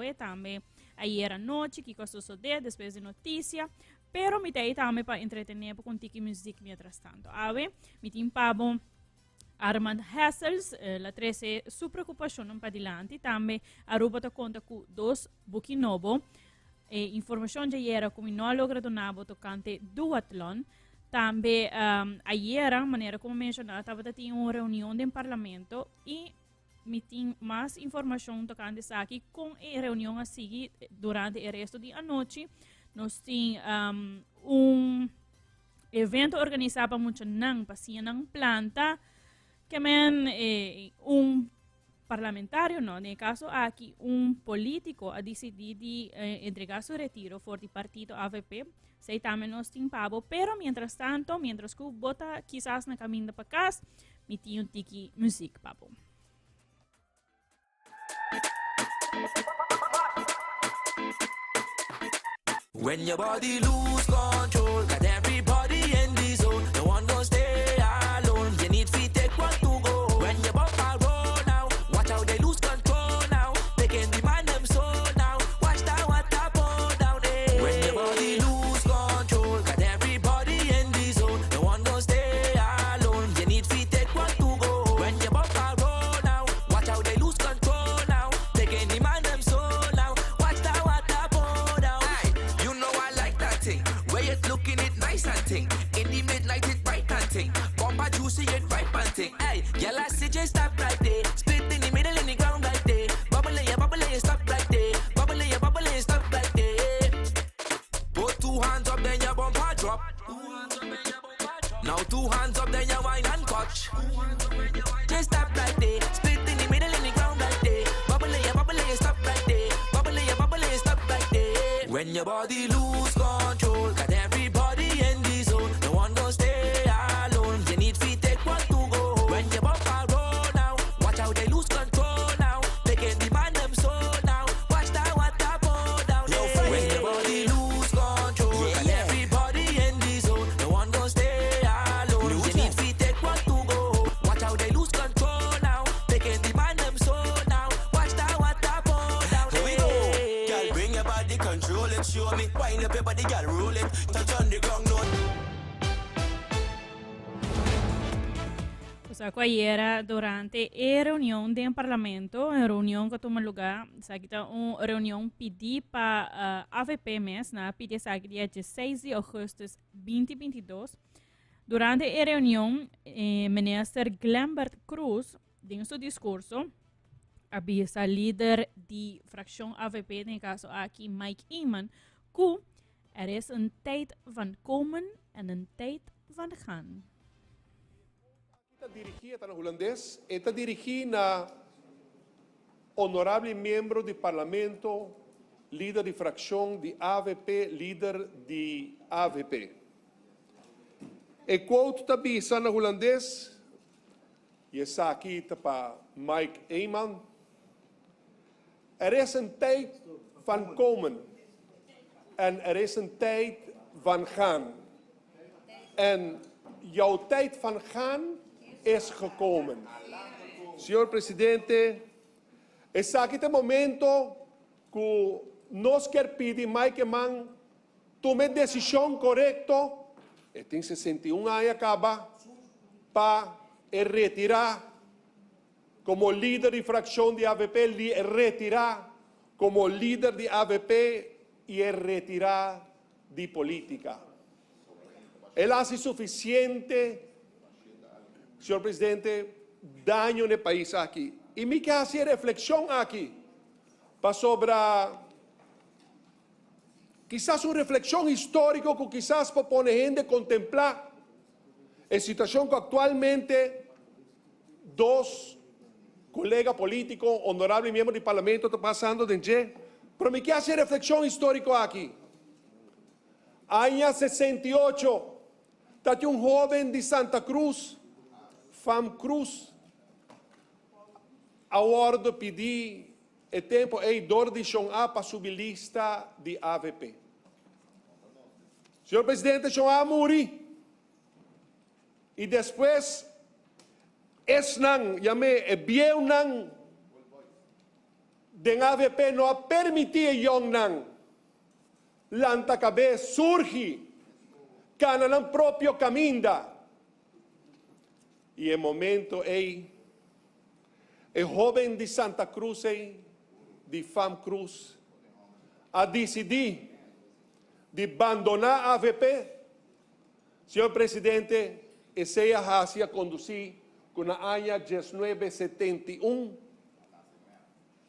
awe, tambe ayera nochi, kiko a sosodé despues di notisia. Pero mi ta ei tambe pa entretené bo ku un tiki muzik mientras tanto. Awe mi tin pa bo Armand Hessels, el a trese su preokupashonnan padilanti. Tambe Aruba ta konta ku dos buki nobo. E informashon djayera ku mi no a logra duna bo tokante duatlon. Tambe ayera, manera ku mi menshoná, tabata tin un reunion den parlamento i mi tin mas informashon tokante esaki kon e reunion a sigui durante e resto di anochi. Nos tin un evento organisá pa muchanan pa siña nan planta. Ke men un parlamentario no, den e kaso aki un polítiko a disidí di entregá su retiro for di partido avp. Esei tambe nos tin pa bo, pero mientras tanto, mientras ku bo ta kisas na kaminda pa kas, mi tin un tiki muzik pa bo. When your body lose control, got everybody in the zone. No one gonna stay alone. You need to take one to go. When your bumper roll now, watch how they lose control now. Taking the man them soul now. Watch that water pour down. Hey. When your body lose control, got everybody in the zone. No one gonna stay alone. You need to take one to go. When your bumper roll now, watch how they lose control now. Taking the man them soul now. Watch that water pour down. Aye, you know I like that thing. Way it looking it nice and thing. In the midnight it bright and thing. Bumper juicy it ripe and thing. Hey, girl I see just stop right there. Split in the middle in the ground right there. Bubble yeah, bubble yeah, stop right there. Bubble yeah, bubble yeah, stop right there. Put two hands up then your bumper drop. Now two hands up then you wine and touch. Just stop right there. Split in the middle in the ground right there. Bubble yeah, bubble yeah, stop right there. Bubble yeah, bubble yeah, stop right there. When your body lose control, got everybody in the zone. No one gonna stay alone. You need to take one to go. When your bumper roll now, watch how they lose control now. Taking the man them soul now. Watch that water pour down. Yo, Hey. When your body lose control, Yeah, got yeah. everybody in the zone. No one gonna stay alone. New You need jack. to take one to go. Watch how they lose control now. Taking the man them soul now. Watch that water pour down. Here we go. Hey. Girl, bring your body, control it, show me. Wind up your body, girl, roll it. Touch on the ground, no. Osea ku ayera durante e reunion den parlamento, un reunion ku a tuma lugá, esaki ta un reunion pidí pa avp mes, nan a pidi esaki dia dieseis di ougùstùs binti bintidos. Durante e reunion e minister Glenbert Croes den su diskurso a bisa lider di frakshon avp den e kaso aki Mike Eman ku Er is een tijd van komen en een tijd van gaan. Aki ta dirigí, e ta na hulandes, e ta dirigí na honorable miembro di Parlamento, lider di fraccion di avp, lider di avp. E quote ta bisa na hulandes, y esaki ta pa Mike Eman, Er is een tijd van komen en er is een tijd van gaan. En jouw tijd van gaan is gekomen. Señor Presidente, esaki ta e momento cu nos kier pidi Mike Eman tuma e decision corecto, e tin 61 aña caba, pa e retira Como lider di fraccion di avp li e retira como lider di avp y e retira di politica. El haci suficiente, Señor Presidente, daño n'e pais aki. Y mi ke haci e reflexion aki pasobra kisas un reflexion historico cu kisas por pone hende contempla e situacion cu actualmente Dos colega politico, honorable miembro di Parlamento ta pasando den dje, pero mi ke haci e reflexion historico aki. Aña 68 ta tin un hoben di Santa Cruz, Fam Cruz, a wordo pidi e tempo ey dor di Shon A pa subi lista di avp. Señor Presidente, Shon A a muri. I despues esnan, yam'é e bieunan Den avp no a permití e yòngnan lanta kabes, surgi, kana nan propio kaminda. I e momento ei, e hóben di Santa Cruz ei, di fam Cruz, a disidí di bandoná avp. Señor Presidente, esei a hasi a kondusí ku na aña diesnuebe 71,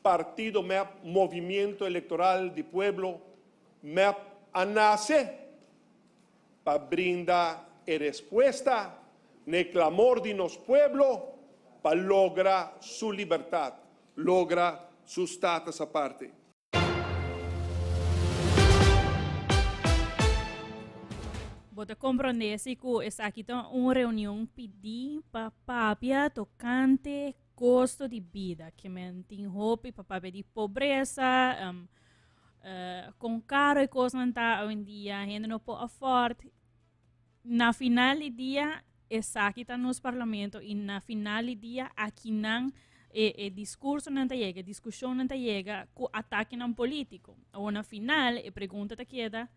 Partido mep, Movimiento Electoral di Pueblo, mep, a nase pa brinda e respuesta na e clamor di nos pueblo pa logra su libertad, logra su status aparte. Bo ta comprende si cu esaki ta un reunion pidi pa papia tocante costo di bida. Ke men tin hopi pa papia di pobresa, um, uh, con caro e cosnan ta awendia, hende no por afford. Na final di dia, esaki ta nos parlamento y na final di dia akinan e, e discursonan ta yega, e discusionnan ta yega cu atakenan politico. Awor na final e pregunta ta keda,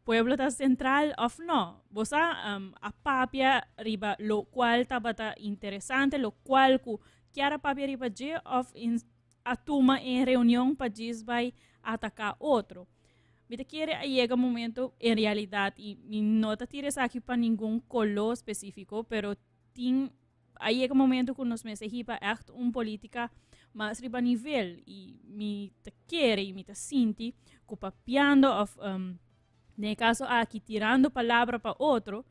pueblo ta central of no? Bo sa um, a papia riba lo cual tabata interesante, lo cual cu kier a papia riba dje of in, a tuma e reunion pa djis bai ataca otro. Mi ta kere a yega momento en realidad y mi no ta tira esaki pa ningun color specifico, pero tin a yega momento cu nos mester hiba echt un politica mas riba nivel y mi ta kere y mi ta sinti cu papiando of um, den e caso aki tirando palabra pa otro,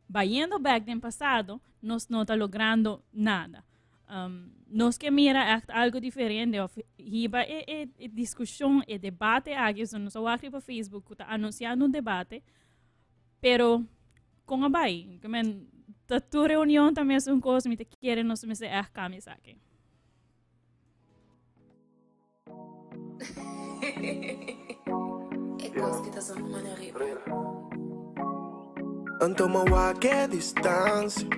bayendo back den pasado, nos no ta logrando nada. Um, nos ke mira echt algo diferente of hiba e, e, e discusion, e debate aki, so nos a wak riba Facebook ku ta anunciando un debate, pero con a bai? Que men, ta tu reunion ta mes un cos, mi te quiere nos mester echt cambia esaki. E kos ki ta sona manera riba. Anto mi a wak e distancia.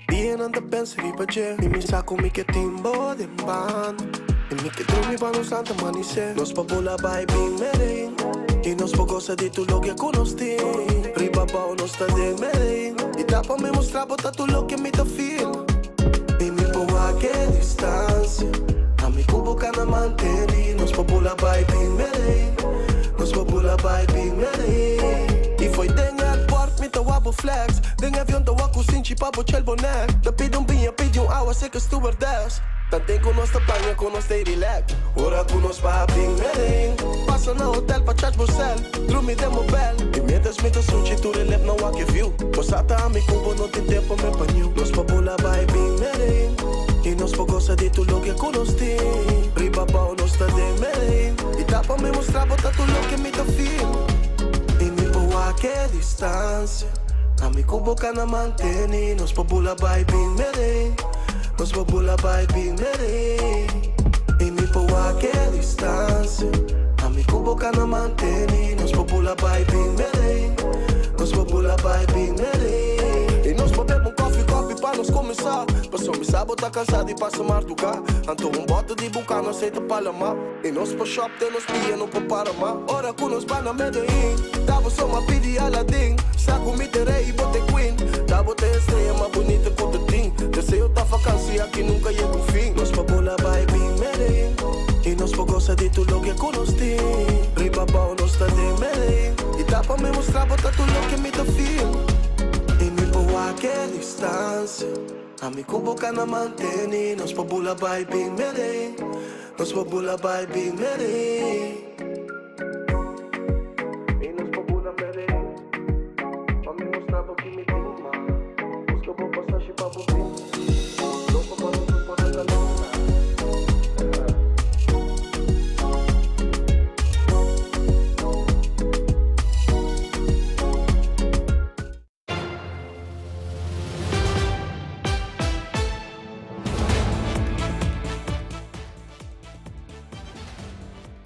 Dianan ta pensa riba dje. Mi mi sa ku mi ke tin bo den banda. I mi ke drumi pa nos lanta manisé. Nos por bula bai bin Medellín. I nos por gosa di tur loke ku nos tin. Riba bou nos ta den Medellín. I ta pa mi mustra bo ta tur loke mi ta feel. I mi por wak e distancia. Ami ku bo kana manteni. Nos por bula bai bin Medellín. Nos por bula bai bin Medellín. I fo'i den airport mi ta wak bo flex. Den avion ta wak ku sinchi pa bo chel bo nek. Ta pidi un biña, pidi un awa, seka stewardess. Tanten ku nos ta paña ku nos stay relax. Ora ku nos baha bin Medellín. Pasa na hotel pa charge bo cel. Drumi den bo bel. I mientras mi ta sunchi tur e lep nan wak e view. Bo sa ta ami ku bo no tin tempo me pa new. Nos por bula bai bin Medellín. I nos por gosa di tur loke ku nos tin. Riba bou nos ta den Medellín. I ta pa mi mustra bo ta tur loke mi ta feel. I mi por wak e distancia. Ami ku bo kana manteni. Nos por bula bai bin Medellín. Nos por bula bai bin Medellín. I mi por wak e distancia. Ami ku bo kana manteni. Nos por bula bai bin Medellín. Nos por bula bai bin Medellín. I nos por bebe un koffie koffie pa nos kuminsá. Pasobra mi sa bo ta kansa di pasa marduká. Anto un bòter di buka no seita pa lamá. I nos por shop te nos pia no por para mas. Ora ku nos bai na Medellín. Ta bo so m'a pidi Aladin. Sa ku mi ta rey i bo ta e queen. Ta bo ta e estrella mas bunita ku ta tin. Deseo ta vakansi aki nunka yega un fin. Nos por bula bai bin Medellín. I nos por gosa di tur loke ku nos tin. Riba bou nos ta den Medellín. I ta pa mi mustra bo ta tur loke mi ta feel. I mi por wak e distancia. Ami ku bo kana manteni. Nos por bula bai bin Medellín. Nos por bula bai bin Medellín. I nos por bula Medellín. Pa mi mustra bo ki mi tin ma. Buska bo pasashi pa bo bin. Loco pa nos por na luna.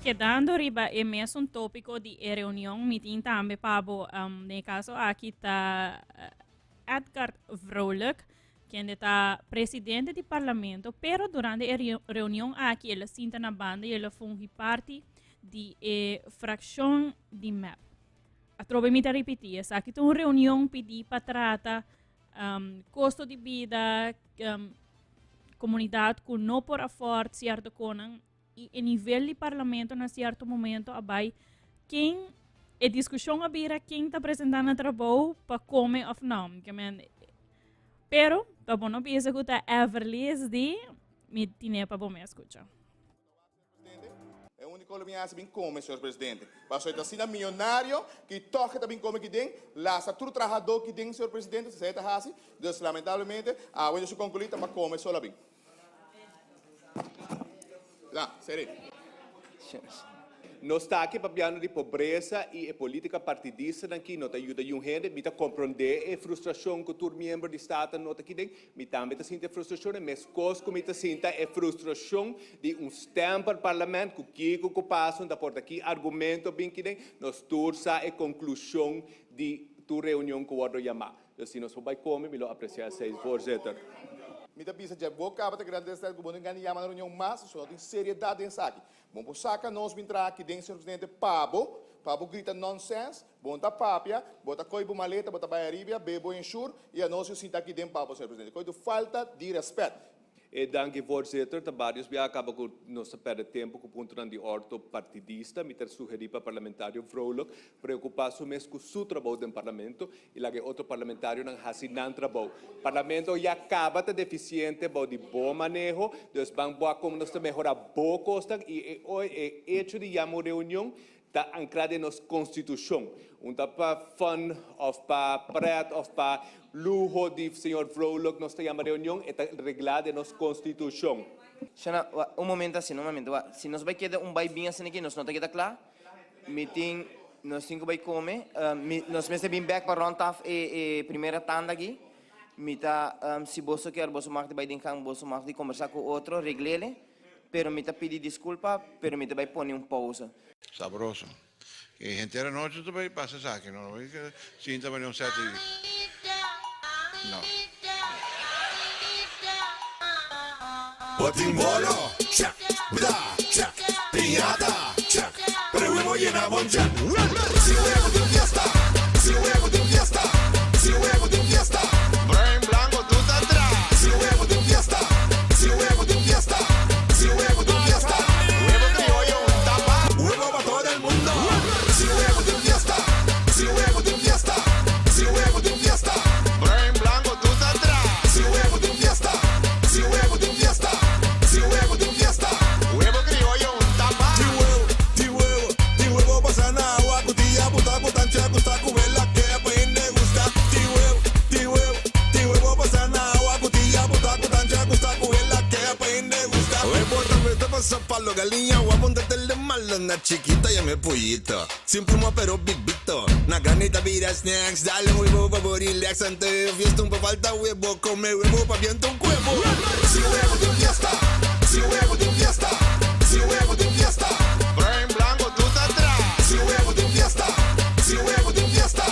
Kedando riba e mesun tópiko di e reunion, mi tin tambe pa bo, um, den e kaso aki ta eh, Edgar Vrolijk. kende ta presidente di Parlamento, pero durante e reunion aki el a sinta na banda y el a fungi parti di e fraccion di mep. Atrobe mi ta ripiti, esaki ta un reunion pidi pa trata um, costo di bida, um, comunidad cu no por afford cierto conan y e nivel di parlamento na cierto momento a bai ken e discusion a bira ken ta presenta na trabou pa come of no. Ke men, pero pa bo no bisa cu ta Everly es di, mi tine pa bo me escucha. E unico lo mi haci bin come, señor presidente. Pasobra e ta asina millonario ki toch e ta bin come ki den, lasa tur trahador ki den, señor presidente, esey e ta haci. Dus lamentablemente, awe nos a conclui ta pa come sola bin. La, seri. Nos ta aki papiando di pobresa y e politica partidistanan ki no ta yuda yun hende. Mi ta comprende e frustracion cu tur miembro di Staten nota aki den. Mi tambe ta sinti e frustracion e mescos cu mi ta sinta e frustracion di un stempel parlament cu kico cu pasa un ta porta ki argumento bin ki den. Nos tur sa e conclusion di tur reunion cu wordo yama. Dus si nos por bai come mi lo aprecia esey, voorzitter. Mi ta bisa dje bo caba ta grande estel cu bo no tin gana di yama na reunion mas, so no tin seriedad den esaki. Bo por saca nos bin traha aki den, señor presidente, pa bo, pa bo grita nonsense, bo no ta papia, bo ta coy bo maleta, bo ta bay aribia, bebe bo insure, y anos yo sinta aki den pa bo, señor presidente. Coy tu falta di respet. E danki voorzitter, ta varios biaha caba cu nos ta perde tempo cu puntonan di ordo partidista. Mi ta sugeri pa parlamentario Vrolijk preocupa su mes cu su trabou den parlamento y laga e otro parlamentarionan haci nan trabou. Parlamento ya caba ta deficiente bou di bo maneho, dus ban boa como nos ta mehora bo cosnan y e e hecho di yama un reunion ta ancra den nos constitucion. Un ta pa fun of pa pret of pa luho di señor Vrolijk nos ta yama reunion, e ta regla den nos constitucion. Shana, wa, un momento asina, un momento, wa, si nos bai keda un bai bin asina aki, nos no ta keda kla. Mi tin, nos tin ku bai kome, mi, nos mester bin bek pa rond af e, e primera tanda aki. Mi ta, si boso kier, boso mag di bai den gang, boso mag di kombersá ku otro, reglele. Pero mi ta pidi diskulpa, pero mi ta bai pone un pausa. Sabroso. E henter anochi ta bai pasa esaki, no? No bai sinta manera un sèt di. No. Bo tin bolo, check, bida, check, piñata, check, pero huevo yena bon check. Si huevo tin fiesta, si huevo tin fiesta, si huevo tin fiesta. Bruin, blanco, tur ta tra. Si huevo tin fiesta, si huevo tin fiesta, si huevo tin fiesta. Huevo crioyo un tapa. Huevo pa todo el mundo. Si huevo tin fiesta, si huevo tin fiesta, si huevo tin fiesta. Bruin, blanco, tur ta tra. Si huevo tin fiesta, si huevo tin fiesta, si huevo tin fiesta. Huevo crioyo un tapa. Tin huevo, tin huevo, tin huevo pasa na awa cu tia puta cu tancha cu sta cu vela que pa hende gusta. Tin huevo, tin huevo, tin huevo pasa na awa cu tia puta cu tancha cu sta cu vela que pa hende gusta. Huevo tambe ta pasa palo galiña wabo un tatel de malo na chikita yam'e pollito. Sin pluma pero bibito. Na grandi ta bira snacks. Dale un huevo pa bo relax. Antes di fiesta un pa falta huevo. Come huevo pa bienta un cuevo. Si huevo tin fiesta. Si huevo tin fiesta. Si huevo tin fiesta. Bruin, blanco, tur ta tra. Si huevo tin fiesta. Si huevo tin fiesta.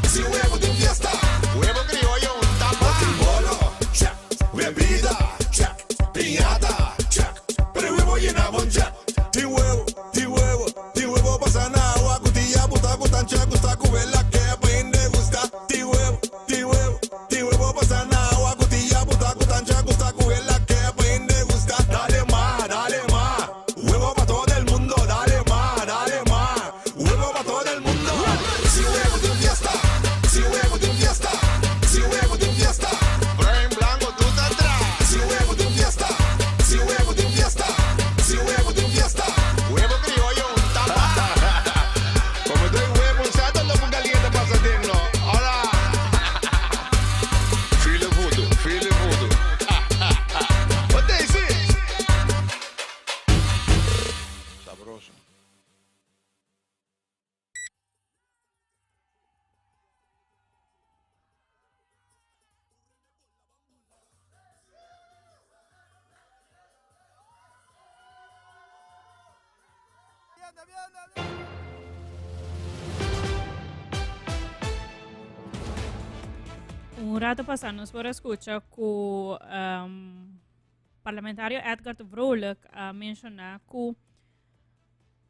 Si huevo tin fiesta. Huevo crioyo un tapa. Tin bolo, check. Bebida, check. Piñata, check. Pero huevo yena bon check. Tin huevo, tin huevo. Tin huevo pasa na awa cu tia buta cu tancha cu sta cu vela que pa hende gusta. Tin huevo, tin huevo, tin huevo pasa na awa cu tia buta cu tancha cu sta cu vela que pa hende gusta. Dale ma, dale ma, huevo pa todo el mundo. Dale ma, dale ma, huevo pa todo el mundo. Si huevo tin fiesta, si huevo tin fiesta, si huevo tin fiesta. Bruin, blanco, tur ta tra. Si huevo tin fiesta, si huevo tin fiesta, si huevo tin fiesta. Huevo crioyo un tapa. Como doy huevo un sato lo con caliente pasa den no. Hola. Feel voodoo, feel voodoo. What they say? Sabroso. Un rato pasá nos por a skucha ku um, parlamentario Edgar Vrolijk a menshoná ku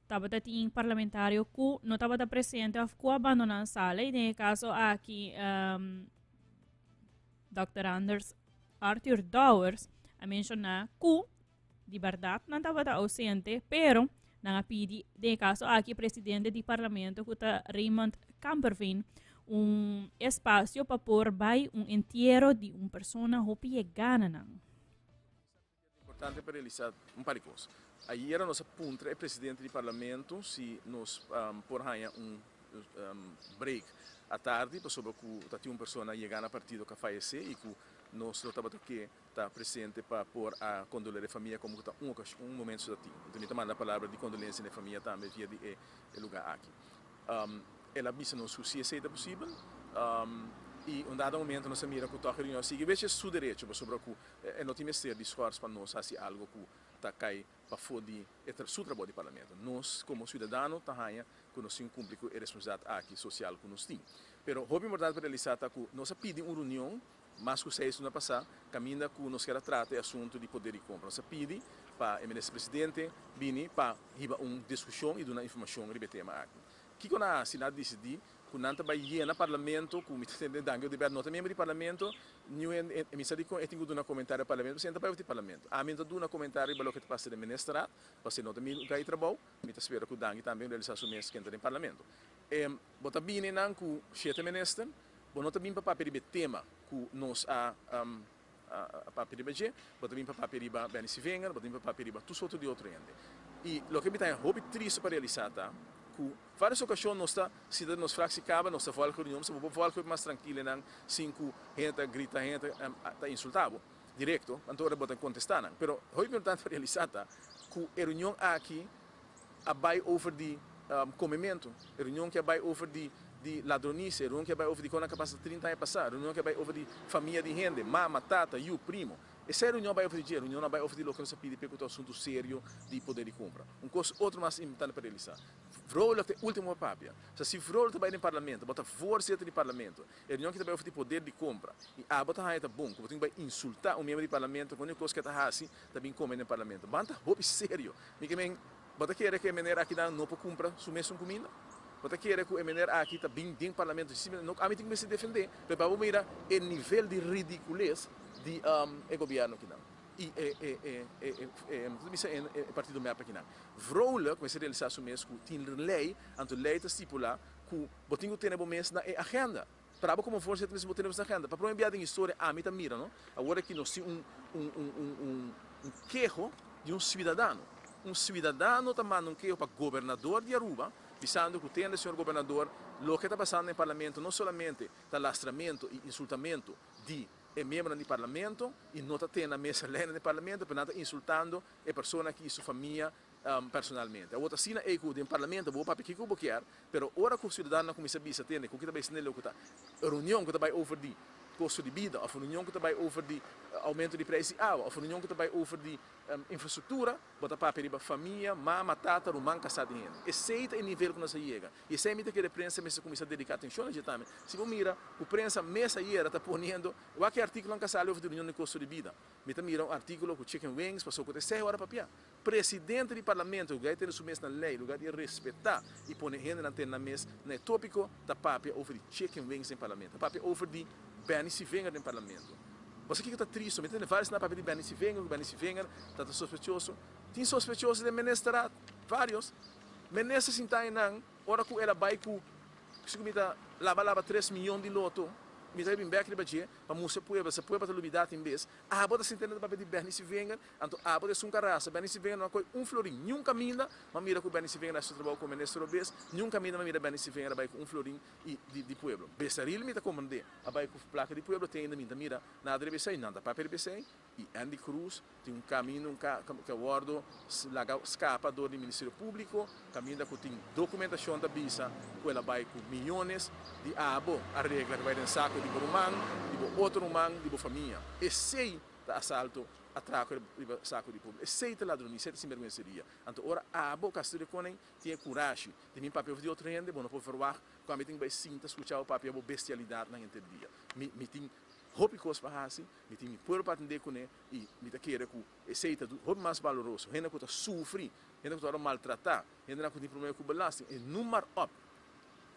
tabata tin parlamentario ku no tabata presente of ku a abandoná sala i den e kaso aki um, Dr. Anders Arthur Dowers a menshoná ku Di bèrdat nan tabata ausente, pero nan a pidi, den e kaso aki presidente di parlamento ku ta Raymond Kamperveen, un espasio pa por bai un entiero di un persona hopi yegá na nan. Importante pa realisa un par di kos. Ayera nos a puntra e presidente di parlamento si nos por haña un break atardi pasobra ku ta tin un persona yegá na partido ku a fayesé i ku nos lo tabata ke ta presente pa por a kondoler e famia komo ku ta un okashon, un momento su ta tin. Enton mi ta manda palabra di kondolensia na e famia tambe via di e lugá aki. El a bisa nos ku si esei ta posibel i un dado momento nos a mira ku tòg e reunion a sigui wes e su derecho pasobra ku e no tin mester di schors pa nos hasi algo ku ta kai pafó di e su trabou di parlamento. Nos komo siudadano ta haña ku nos tin kumpli ku e responsabilidat aki sosial ku nos tin. Pero hopi importante pa realisá ta ku nos a pidi un reunion Mas ku seis luna pasá, kaminda ku nos kier a trata e asuntu di poder di kompra, nos a pidi pa e minister presidente bini pa hiba un diskushon i duna informashon riba e tema aki. Kiko nan a hasi? Nan a disidí ku nan ta bai yena parlamento ku mi ta tende Dangio de Bert no ta miembro di parlamento, niun hende, mi sa dikon e tin ku duna komentario parlamento, pasobra e no ta bai for di parlamento. Ami no ta duna komentario riba loke ta pasa den ministerat, pasobra e no ta mi luga di trabou. Mi ta spera ku Dangio tambe realisá su mes kenta den parlamento. Bo ta bini nan ku shete minister. Bo no ta bin pa papia riba e tema ku nos a papia riba dje, bo ta bin pa papia riba Benny Sivenger, bo ta bin pa papia riba tur sorto di otro hende. I loke mi ta haña hopi tristu pa realisá ta ku vários okashon nos ta sinta den nos fraksi kaba, nos ta vòlg reunion, pasobra bo por vòlg hopi mas trankil einan sin ku hende ta grita, hende ta insultá bo direkto, anto ora bo ta kontestá nan. Pero hopi importante pa realisá ta ku e reunion aki a bai over di komementu, e reunion ke a bai over di di ladronisia, e reunion ke a bai over di kon a pasa 30 aña pasá, e reunion ke a bai over di famia di hende, mama, tata, yu, primo. Esei reunion a bai over di dje, e reunion a bai over di loke nos a pidi p'e ku ta asuntu serio di poder di kumpra. Un kos otro mas importante pa realisá, Vrolijk ta e ultimo pa papia. Sa si Vrolijk ta bai den parlamento, bo ta voorzitter di parlamento, E reunion ki ta bai over di poder di compra y abo ta haña ta bon cu bo tin cu bai insulta un miembro di parlamento cu unico cos cu e ta haci ta bin come den parlamento. Ban ta hopi serio. Mi ke men, bo ta kere cu e meneer aki nan no por cumpra su mesun cuminda? Bo ta kere cu e meneer aki ta bin den parlamento si no ami tin cu mester defende pero pa bo mira e nivel di ridiculez di e gobierno aki nan y e e e e e bisa e partido mep aki nan. Vrolijk mester realisa su mes cu tin ley anto ley ta stipula cu Bo tin ku tene bo mes na e agenda. Para bo komo voorzitter mester bo tene bo mes na agenda. Pa prome bia den historia ami ta mira no, awor aki nos tin un un un un un un keho di un siudadano. Un siudadano ta manda un keho pa gobernador di Aruba bisando ku tende señor gobernador loke ta pasando den parlamento no solamente ta lastramento i insultamento di e miembronan di parlamento i no ta tene nan mes leynan den parlamento pero nan ta insultando e persona aki i su famia personalmente. Awor ta asina ei ku den parlamento bo por papia kiko bo kier, pero ora ku siudadanonan kuminsá bisa tende ku ki ta bai sende loke ta reunion ku ta bai over di kosto di bida òf reunion ku ta bai over di oumento di preis di awa òf reunion ku ta bai over di infrastruktura, bo ta papia riba famia, mama, tata, ruman, kasá di hende. Esei ta e nivel ku nos a yega. I esei mi ta kere prensa mester kuminsá dediká atenshon na dje tambe. Si bo mira ku prensa mes ayera ta poniendo wak e artíkulonan ku a sali over di reunion di kosto di bida. Mi ta mira un artíkulo ku chicken wings pasobra ku ta esei ora papia. Presidente di Parlamento, lugar di tene su mes na ley, lugar di respeta y pone hendenan tene nan mes na e topico, ta papia over di chicken wings den Parlamento, ta papia over di Benny Sivinger den Parlamento. Bo sa kico ta tristo? Mi ta tende varios na papia di Benny Sivinger, cu Benny Sivinger ta ta sospechoso. Tin sospechoso den Ministerraad, varios. Minister sinta eynan, ora cu el a bay cu, si cu mi ta laba laba tres miyon di loto, mi ta bin bek riba dje pa mustra pueblo, sa pueblo ta lubida tin bes. Abo ta sinti na papia di Benny Sivinger, anto abo ta esun karasa. Benny Sivinger no a kohe un florin niun kaminda. M'a mira ku Benny Sivinger a hasi su trabou komo minister obes. Niun kaminda m'a mira Benny Sivinger a bai ku un florin i di di pueblo. Besaril mi ta komprendé a bai ku plaka di pueblo, te ainda mi ta mira nada riba esei, nan ta papia riba esei. I Andy Cruz tin un kaminda un ka ku a wòrdu laga skapa dor di Ministerio Públiko, kaminda ku tin dokumentashon ta bisa ku el a bai ku miyones di abo a regla ku bai den sako di bo ruman, di bo otro ruman, di bo famia. Esei ta asalto, atrako riba sako di pueblo. Esei ta ladronia, esei ta sinbergwenseria. Anto ora abo, Castillo de Koning, tin e kurashi di bin papia over di otro hende, bo no por verwagt ku ami tin ku bai sinta skucha bo papia bo bestialidatnan henter dia. Mi mi tin. hopi kos pa hasi, mi tin mi pueblo pa atendé kuné i mi ta kere ku esei ta hopi mas baloroso. Hende ku ta sufri, hende ku ta wòrdu maltratá, hendenan ku tin problema ku belasting, e noem maar op,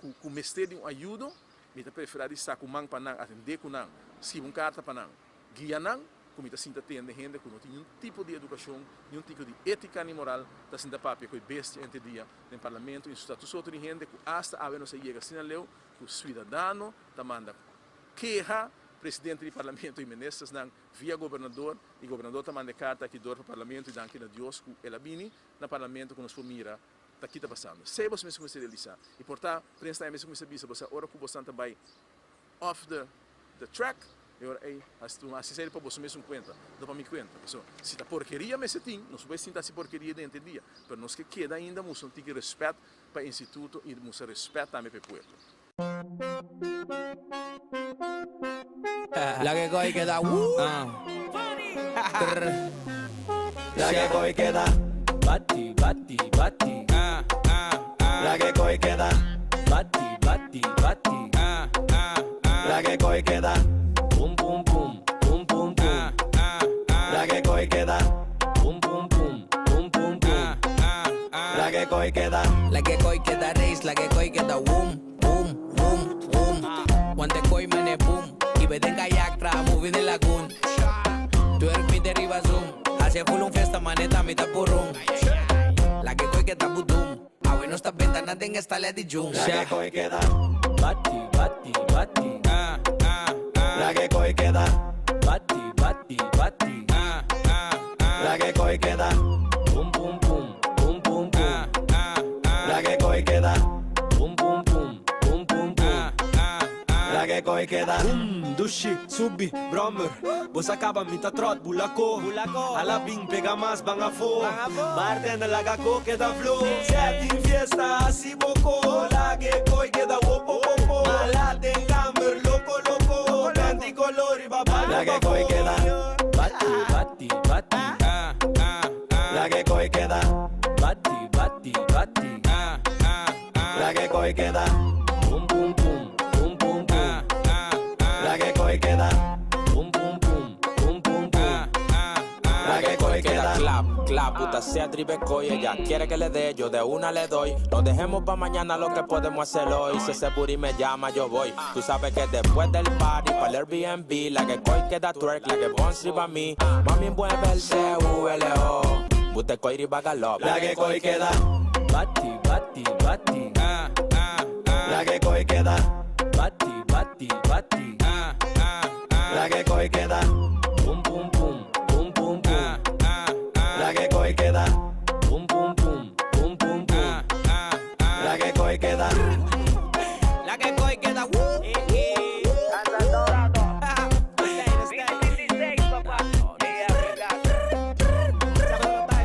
ku ku mester di un ayudo, mi ta preferá di sa ku man pa nan, atendé ku nan, skibi un karta pa nan, guia nan, ku mi ta sinta tende hende ku no tin niun tipo di edukashon, niun tipo di étika ni moral, ta sinta papia ku e bestia henter dia den parlamento, insultá tur sorto di hende ku asta awe nos a yega asina leu ku suidadano ta manda keha presidente di parlamento i ministersnan via gobernador i gobernador ta manda e karta aki dor pa parlamento i danki na Dios ku el a bini na parlamento ku nos por mira ta ki ta pasando. Esei boso mester kuminsá realisá i por ta prensa tambe mester kuminsá bisa boso ora ku boso ta bai off the the track e ora ei hasi tur hasi esei pa boso mesun kuenta no pa mi kuenta pasobra si ta porkeria mester tin nos por bai sinta hasi porkeria denter dia pero nos ke keda ainda mustra un tiki respet pa e instituto i mustra respet tambe pa e pueblo. La que coge y queda uh. La que coge y queda. Bati, bati, bati. La que coge y queda. Bati, bati, bati. La que coge y queda. Pum, pum, pum, pum, pum, pum. La que coge y queda. Pum, pum, pum, pum, pum, pum. La que coge y queda. La que coge queda race, la que coge queda boom, boom, boom, boom. Want de koi mane boom. Y beden kayak tra movie de lagoon. Twerk mi riba zoom. Hacia full un fiesta maneta mi tapurum. La que coge queda budum. Awe no está ventana den esta lady jung. La que coge queda. Bati, bati, bati. La que coge queda. Bati, bati, bati. La que coge queda. Pum, pum, pum, pum, pum, pum. La que coge queda. Pum, pum, pum, pum, pum, pum. La que coge queda. Dushi, subi, brommer Bosa kaba mita trot, bulako Ala bing, pega mas, bang afo Bartender laga ko, keda flow Zet in fiesta, asi boko Lage koi, keda wopo popo Malate en kamer, loko loko Canti colori, baba La que coge queda. Bati, bati, bati. La que coge queda. Bati, bati, bati. La que coge queda. Pum, pum, pum, pum, pum, pum. La que coge queda. Pum, pum, pum, pum, pum, pum. La que coge queda. Clap, clap, puta sea tribeco y ella quiere que le dé, yo de una le doy. No dejemos pa' mañana lo que podemos hacer hoy. Si ese booty me llama, yo voy. Tú sabes que después del party, pa' el Airbnb, la que coi queda twerk, la que bounce riba mí. Mami, mueve el C-U-L-O. Bute coi riba galop. La que coge queda. Bati, bati, bati. La que coge queda. Bati, bati, bati. La que coge queda. Pum, pum, pum, pum, pum, pum. La que coge queda. Pum, pum, pum, pum, pum, pum. La que coge queda. La que coge queda.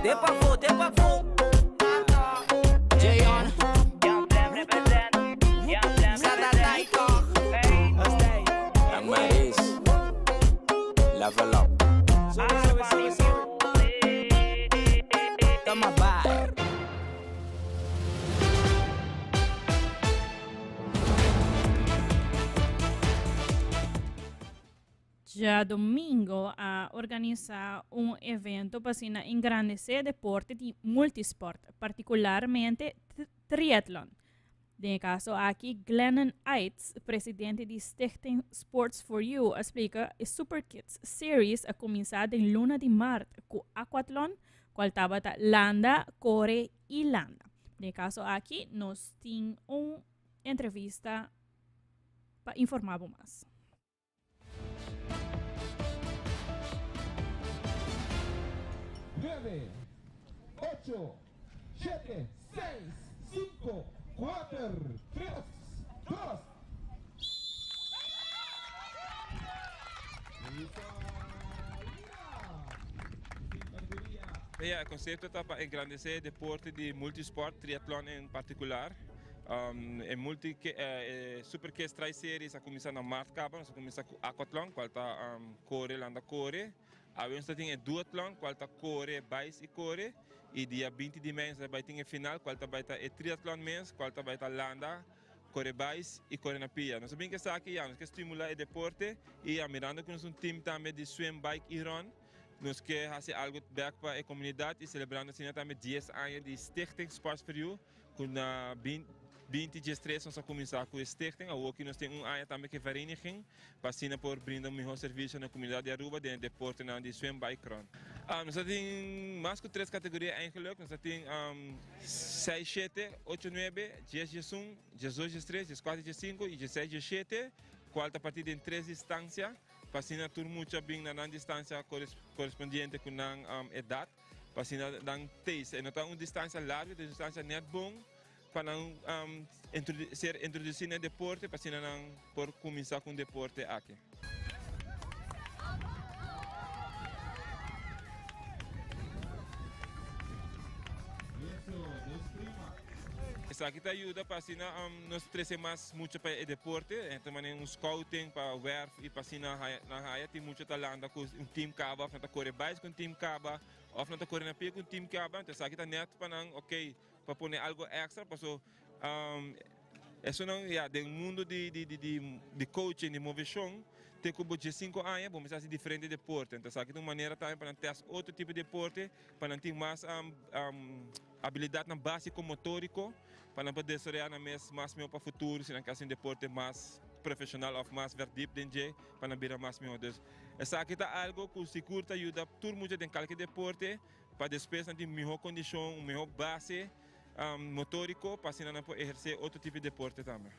De pa' de pa' Jayon. Young Maris, level up. Toma bye. Djadomingo a organisa un evento pa asina engrandece deporte di multisport, particularmente triatlon. Den e caso aki Glennon Eitz, presidente di Stichting Sports for You, a splica e Super Kids Series a cuminsa den luna di maart cu aquathlon, cual tabata landa, core y landa. Den e caso aki nos tin un entrevista pa informa bo mas. Nuebe, ocho, shete, seis, sinku, kuater, tres, dos. Ja, e concepto ta pa engrandece e deporte di multisport, triatlon en particular. E multi e Super Kids Tri Series a cuminsa na maart caba, nos a cuminsa cu aquathlon cual ta core landa core. Awe nos ta tin e duathlon cual ta core, bais y core. Y dia binti di mei nos ta bay tin e final cual ta bay ta e triathlon mes cual ta bay ta landa. Kore bais i kore na pia. Nos a bin ku esaki ya, nos ke stimulá e deporte i ya mirando ku nos un team tambe di swim, bike i run, nos ke hasi algu bèk pa e komunidat i selebrando asina tambe dies aña di Stichting Sports for You ku na binti diestres nos a kuminsá ku e stichting, awoki nos tin un aña tambe ku e vereniging pa asina por brinda un mihó servisio na komunidat di Aruba den e deportenan di swim, bike, run. Nos a tin mas ku tres kategoria eigenlik, nos a tin seis, shete, ocho, nuebe, dies, diesun, diesdos, diestres, dieskuater, diesinku i diesseis, diesshete, kual ta partí den tres distansia pa asina tur mucha bin na nan distansia korespondiente ku nan edat, pa asina nan taste. E no ta un distansia largu, ta un distansia nèt bon pa nan ser introdusí na e deporte pa asina nan por kuminsá ku un deporte aki. Esaki ta yuda pa asina nos trese mas mucha pa e deporte, ta manera un scouting pa werf i pa asina nan haya tin mucha ta landa ku un team kaba of nan ta kore bais ku un team kaba of nan ta kore na pia ku un team kaba, entonces esaki ta nèt pa nan okay. Pa pone algo extra paso esunnan ya den mundo di di coaching di moveshon te ku bo diesinko aña bo mester hasi diferente deporte entonces aki ta un manera tambe pa nan test otro tipo di deporte pa nan tin mas abilidadnan basico motorico pa nan por desaroya nan mes mas mihor pa futuro si nan ke hasi un deporte mas profesional of mas verdiep den dje pa nan bira mas mihor dus esaki ta algo ku sigur ta yuda tur mucha den kalke deporte. Pa despues nan tin mihó kondishon, un mihó base motóriko pa asina nan por ehersé otro tipo di deporte tambe.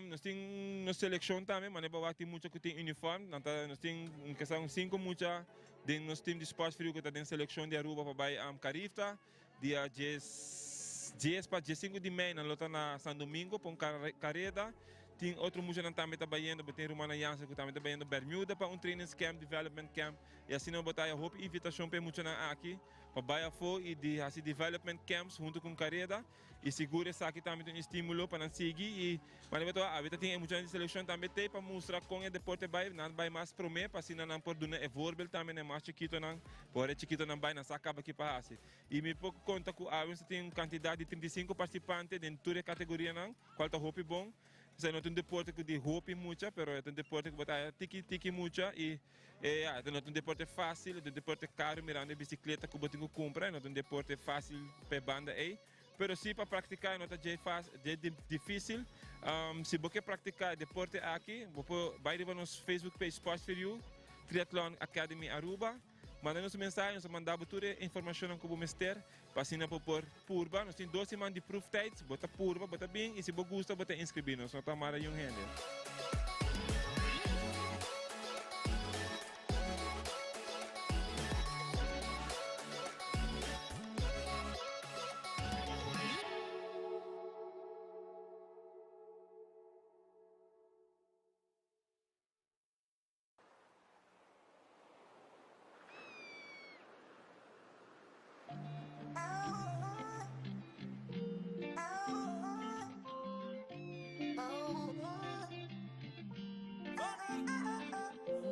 Nos tin nos selekshon tambe, manera bo wak tin mucha ku tin uniform, nan ta nos tin un kesa un sinku mucha den nos team di Sports Frio ku ta den selekshon di Aruba pa bai Carifta dia dies dies pa diesinku di mei nan lo ta na San Domingo pa un kareda. Tin otro muchanan tambe ta bayendo, bo tin rumannan Jansen ku tambe ta bayendo Bermuda pa un trainings camp, development camp i asina bo ta haya hopi invitashon pa e muchanan aki pa bai afó i di hasi development camps huntu ku un kareda. I sigur esaki tambe ta un estimulo pa nan sigui i manera bo ta wak awe ta tin e muchanan di selekshon tambe t'ei pa mustra kon e deporte bai, nan bai mas prome pa asina nan por duna e voorbeeld tambe na e mas chikitonan, pa ora e chikitonan bai nan sa kaba ki pa hasi. I mi por konta ku awe nos ta tin un kantidat di 35 partisipante den tur e kategorianan, kual ta hopi bon. Esei no ta un deporte ku di hopi mucha, pero e ta un deporte ku bo ta haya tiki tiki mucha i e ya, e no ta un deporte fásil, e ta un deporte karu mirando e bisikleta ku bo tin ku kumpra, e no ta un deporte fásil pa e banda ei. Pero si pa praktiká e no ta dje fásil, dje difísil. Si bo ke praktiká e deporte aki, bo por bai riba nos Facebook page Sports for You, Triathlon Academy Aruba. Manda nos un mensahe, nos ta manda bo tur e informashonnan ku bo mester pa asina bo por purba. Nos tin dos siman di proeftijd, bo ta purba, bo ta bin i si bo gusta bo ta inskribí. Nos no ta mara yun hende.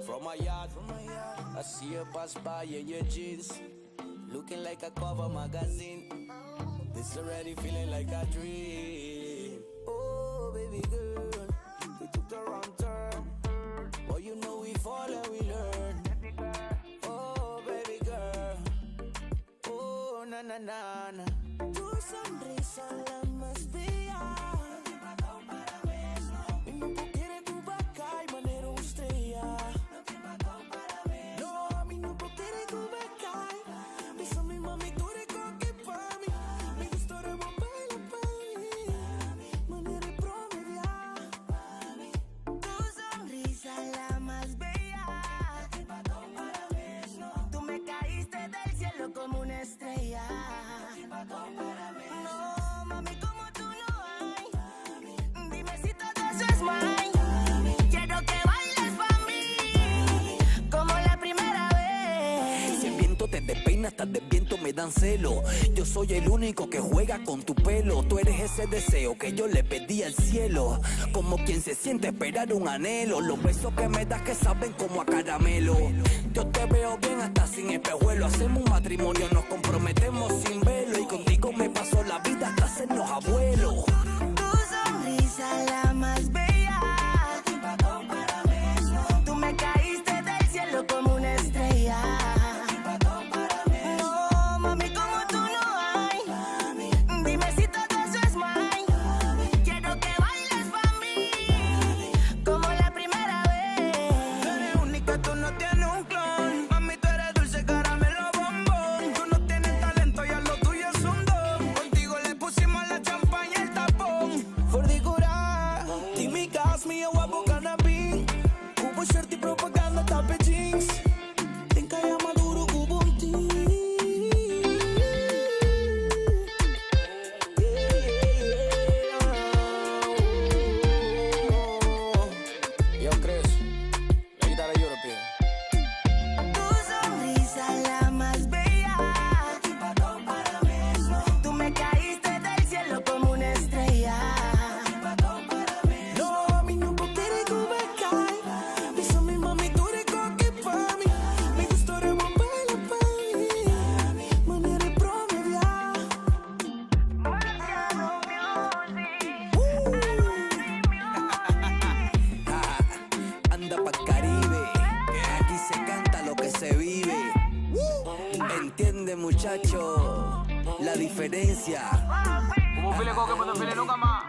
From my yard, I see you pass by in your jeans, looking like a cover magazine. This already feeling like a dream. Oh, baby girl, we took the wrong turn. But you know we fall and we learn. Oh, baby girl. Oh, na na na na. Tu sonrisa la más bella. Mi no quiere tu vaca y manera una estrella. No, mi no quiere tu vaca. Bésame, mami, tú eres coque pa' mí. Me gusta rebobar pa' mí. Manera promediar. Tu sonrisa la más bella. Tú me caíste del cielo como una estrella. No, mami, como tú no hay. Dime si todo eso es mine. Quiero que bailes pa' mí, como la primera vez. Si el viento te despeina, hasta de viento me da dan celo. Yo soy el único que juega con tu pelo. Tú eres ese deseo que yo le pedí al cielo. Como quien se siente esperar un anhelo. Los besos que me das que saben como a caramelo. Yo te veo bien hasta sin espejuelo. Hacemos un matrimonio, nos comprometemos sin velo. Y contigo me paso la vida hasta hacernos abuelos. Tu sonrisa la más bella. Tú me caíste del cielo como una estrella. No, mami, como tú no hay. Dime si todo eso es mine. Quiero que bailes pa' mí, como la primera vez. Tú eres única, tú no tienes un clon. Mami, tú eres dulce, caramelo, bombón. Tú no tienes talento, ya lo tuyo es un don. Contigo le pusimos la champaña y el tapón. Voor die cura, die mi gas, mi guapo cannabis. Cubo shirt y propaganda, tape jeans. Tenka ya maduro, cubo un ti. Yo, Chris, la guitarra europea. Tu sonrisa la más bella. Tú me caíste del cielo como una estrella. No, mami, no quiere que me cae. Dice mi mami, tú eres coque pa' mí. Me gusta romper la pa' Manera promediar. Anda pa' Caribe, que aquí se canta lo que se vive. Entiende, muchacho, la diferencia. Como file coque, pero file nunca más.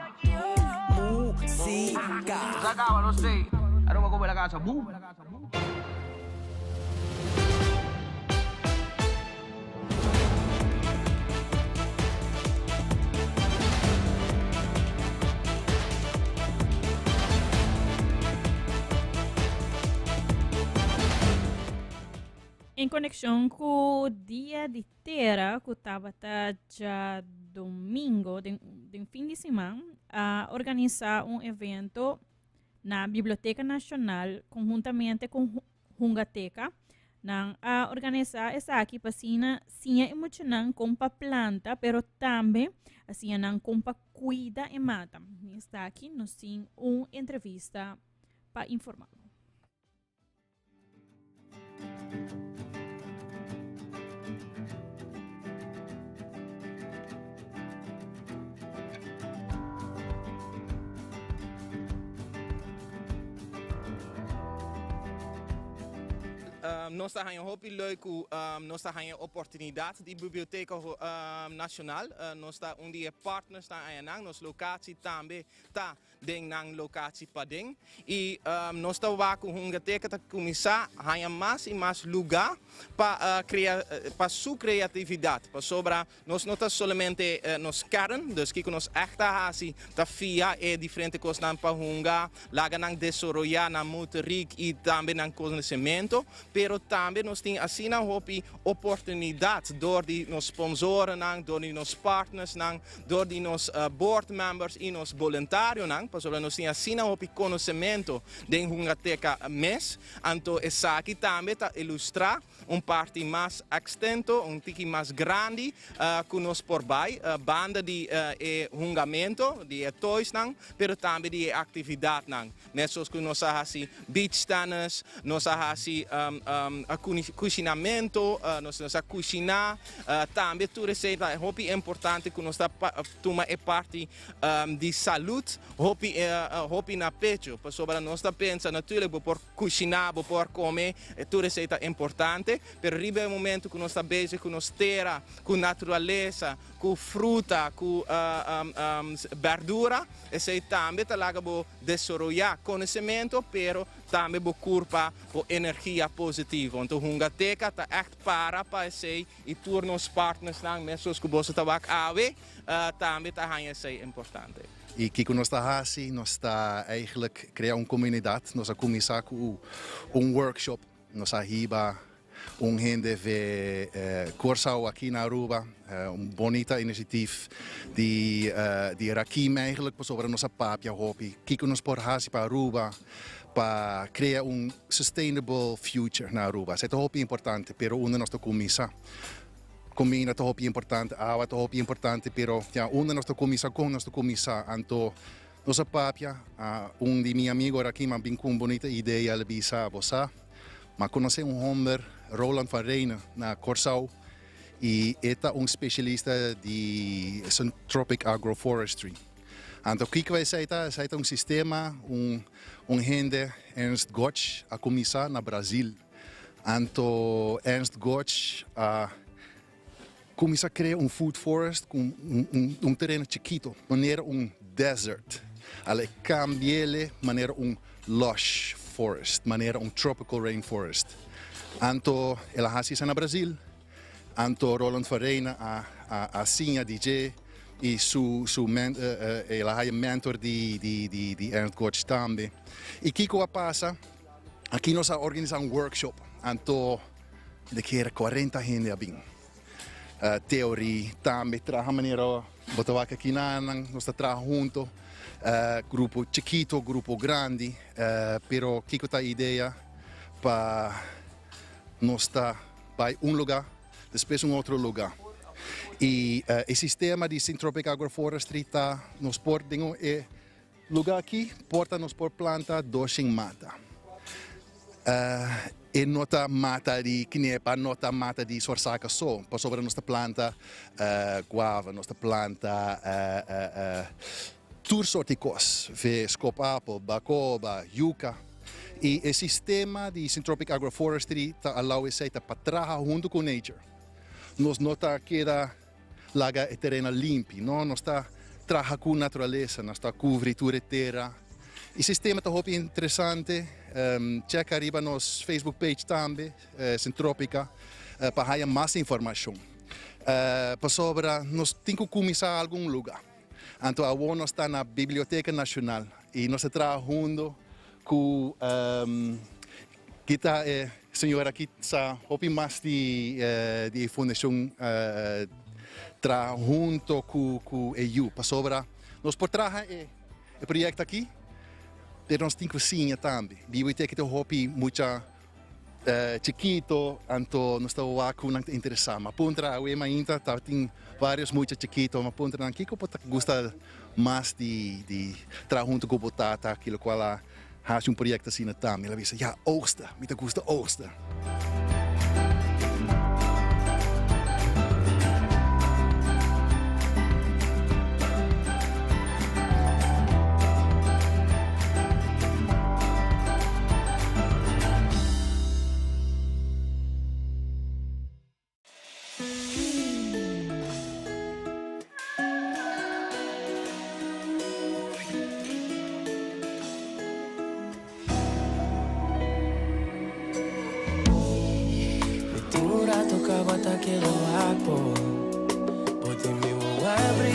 Música. Se acaba, no sé. Ahora voy a comer la casa. Boom. En konekshon ku Dia di Tera ku tabata djadomingo den den fin di siman a organisá un evento na Biblioteka Nashonal konhuntamente ku Hungateka. Nan a organisá esaki pa asina siña e muchanan kon pa planta pero tambe a siña nan kon pa kuida e mata. Esaki nos tin un entrevista pa informá bo. Nos ta haña hopi leuk ku nos ta haña e oportunidat di Biblioteka Nashonal. Nos ta un di e partnersnan ayanan. Nos lokatie tambe ta den nan lokatie paden. I nos ta wak ku Hungateka ta kuminsá haña mas i mas lugá pa krea pa su kreatividat. Pasobra nos no ta solamente nos kern, dus kiko nos ègt ta hasi ta fia e diferente kosnan pa hunga, laga nan desaroyá nan motoriek i tambe nan konosementu. Pero tambe nos tin asina hopi oportunidat dor di nos sponsorennan, dor di nos partnersnan, Dor di nos board members y nos boluntarionan, pasobra nos tin asina hopi conocemento den Hungateka mes, anto esaki tambe ta ilustra un parti mas extento, un tiki mas grandi cu nos por bay, banda di e hungamento, di e toysnan, pero tambe di e actividadnan. Net zoals cu nos a haci beach tennis, nos a haci cushinamento, nos a cushina, tambe tur esey ta hopi importante cu nos ta tuma e parti di salud hopi hopi na pecho, pasobra nos ta pensa natuurlijk bo por cushina, bo por come, tur esey ta importante, pero riba e momento cu nos ta bezig cu nos tera, cu naturalesa, cu fruta, cu berdura, esey tambe ta laga bo desaroyá konosementu pero tambe bo kurpa bo energia positivo. Anto Hungateka ta ègt para pa esei i tur nos partnersnan meskos ku boso ta wak awe tambe ta haña esei importante. I kiko nos ta hasi? Nos ta eigenlijk krea un komunidat. Nos a kuminsá ku un workshop. Nos a hiba un hende ve Kòrsou aki na Aruba, un bonita inisiatif di di Rakim eigenlijk pasobra nos a papia hopi kiko nos por hasi pa Aruba pa krea un sustainable future na Aruba. Esei ta hopi importante pero unda nos ta kuminsá? Comida ta hopi importante, awa ta hopi importante, pero ya unda nos ta cuminsa con nos ta cuminsa? Anto nos a papia, un di mi amigo ora aki m'a bin cu un bonita idea, el a bisa, bo sa, m'a conoce un homber, Roland van Reenen, na Corsou, y e ta un specialista di Syntropic Agroforestry. Anto kico esey ta? Esey ta un sistema, un un hende, Ernst Gotsch, a cuminsa na Brazil. Anto Ernst Gotsch a cuminsa crea un food forest cu un un tereno chikito, manera un desert. Al e cambiele manera un lush forest, manera un tropical rainforest. Anto el a haci esey na Brazil. Anto Roland Verreine a a siña di dje y su su el a haya mentor di di di di Ernst Gotsch tambe. Y kico a pasa? Aki nos a organisa un workshop anto de kera cuarenta hende a bin. Teorie tambe traha manera bo ta wak aki nan nos ta traha hunto grupo chikito grupo grandi pero kico ta idea pa nos ta bai un lugar, despues un otro lugar. Y e sistema di Syntropic Agroforestry ta nos por den e lugar aki por ta nos por planta doshen mata. E no ta mata di knepa, no ta mata di sorsaka so, pasobra nos ta planta guava, nos ta planta tur sort di kos, ve skopapel, bakoba, yuka. Y e sistema di Syntropic Agroforestry ta allow esey ta pa traha hunto cu nature. Nos no ta keda laga e tereno limpi, no, nos ta traha cu naturalesa, nos ta cubri tur e tera. E sistema ta hopi interesante, check ariba nos Facebook page tambe, Syntropica, pa haya mas informacion. Pasobra nos tin cu cuminsa algun luga. Anto awor nos ta na Biblioteca Nacional y nos ta traha hundo cu kita e señora aki sa hopi mas di di e fundacion traha hunto cu cu e yu pasobra nos por traha e proyecto aki pero nos tin cu siña tambe. Biblioteca ta hopi mucha Chikito, anto nos ta wak ku nan ta interesá. M'a puntra awe mainta tabatin vários mucha chikito, m'a puntra nan kiko bo ta gusta mas di di traha huntu ku bo tata, ki lokual a hasi un proyekto asina tambe. El a bisa, ya, oogsten, mi ta gusta oogsten. Mi tin un rato caba ta keda wak bo Bo tin mi wowo abri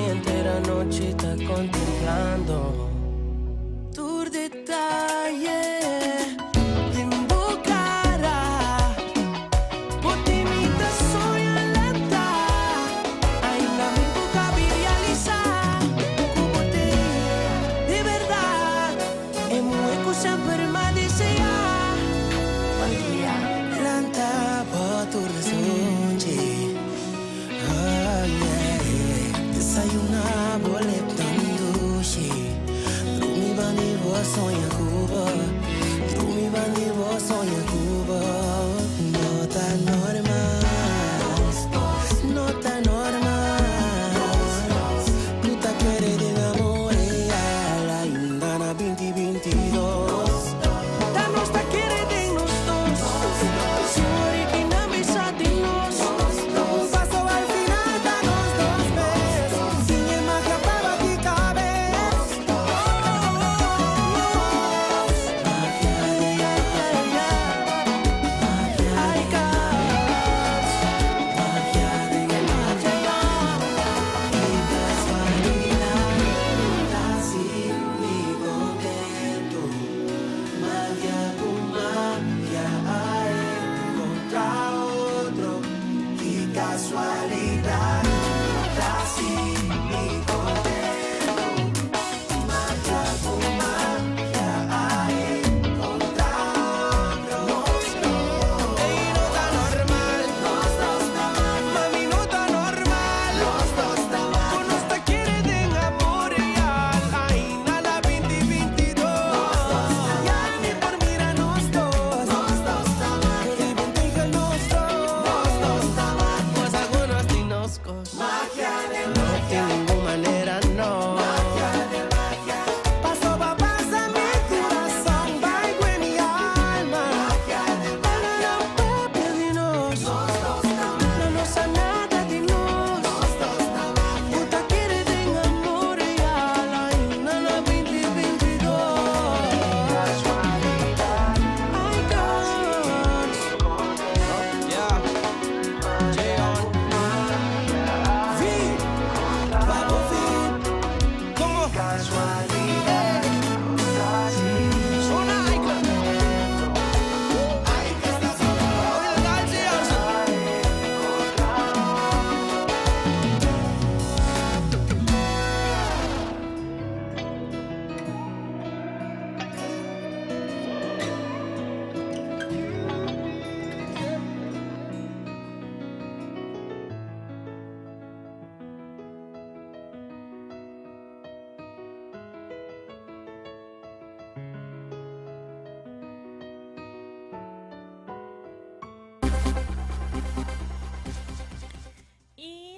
Henter anochi ta contemplando Tur detaye den bo cara Bo tin mi ta soña lanta Ainda mi por cabi realisa Cu bo te di berdad E muhe cu semper m'a desea Lanta bo tur sunchi Oh yeah Desayuna bo lepnan dushi Drumi bandi bo soña cu bo Drumi bandi bo soña cu bo No ta normal No ta normal Cu ta kere den amor real Ainda na binti binti dos Ta nos ta kere den nos dos Sorry ki nan bisa di nos Un paso al final ta nos dos bes Sin e magia pa bati cabes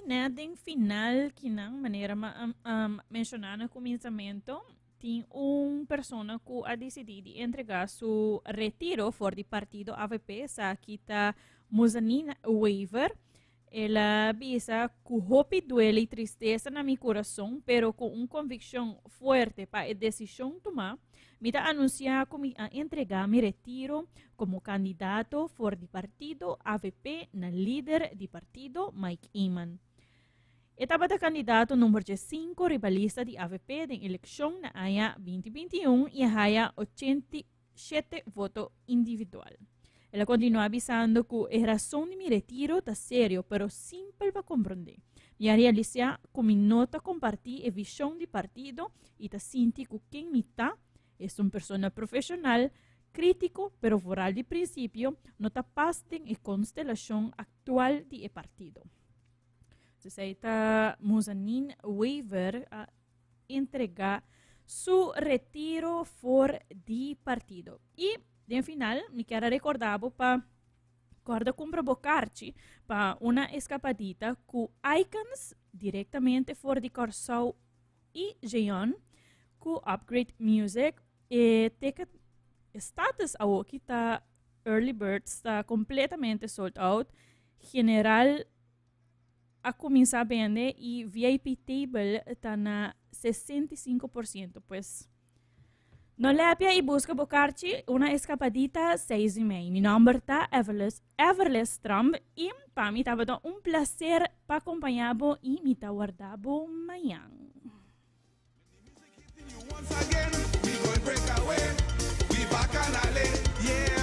net den final kinan manera ma um, menciona na comienzamento tin un persona cu a decidi di entrega su retiro for di partido AVP, esaki ta Muzanina Wever. El a bisa cu hopi duele y tristeza na mi curason, pero cu un conviccion fuerte pa e decision tuma, mi ta anuncia cu mi a entrega mi retiro como candidato for di partido avp na lider di partido Mike Eman. E tabata candidato number 5 riba lista di avp den eleccion na aña 2021 y a haya 87 voto individual. El a continua bisando cu e rason di mi retiro ta serio pero simpel pa compronde. Mi a realisa cu mi no ta comparti e vision di partido y ta sinti cu ken mi ta es un persona profesional, critico pero voral di principio, no ta pas den e constelacion actual di e partido. Dus ei ta Muzanin Wever a entrega su retiro for di partido. Y den final mi kier a recorda bo pa corda cumpra bo karchi pa una escapadita cu Icons directamente for di Corsou y Jeon cu Upgrade Music. E ticket status awoki ta early birds ta completamente sold out. General a cuminsa bende y VIP table ta na 65%. Pues no lepia y busca bo karchi, una escapadita 6 y mei. Mi nomber ta Everles, Everles Trump y pa mi tabata un placer pa acompaña bo y mi ta warda bo mañan. Once again, we going break away. We bacchanale, yeah.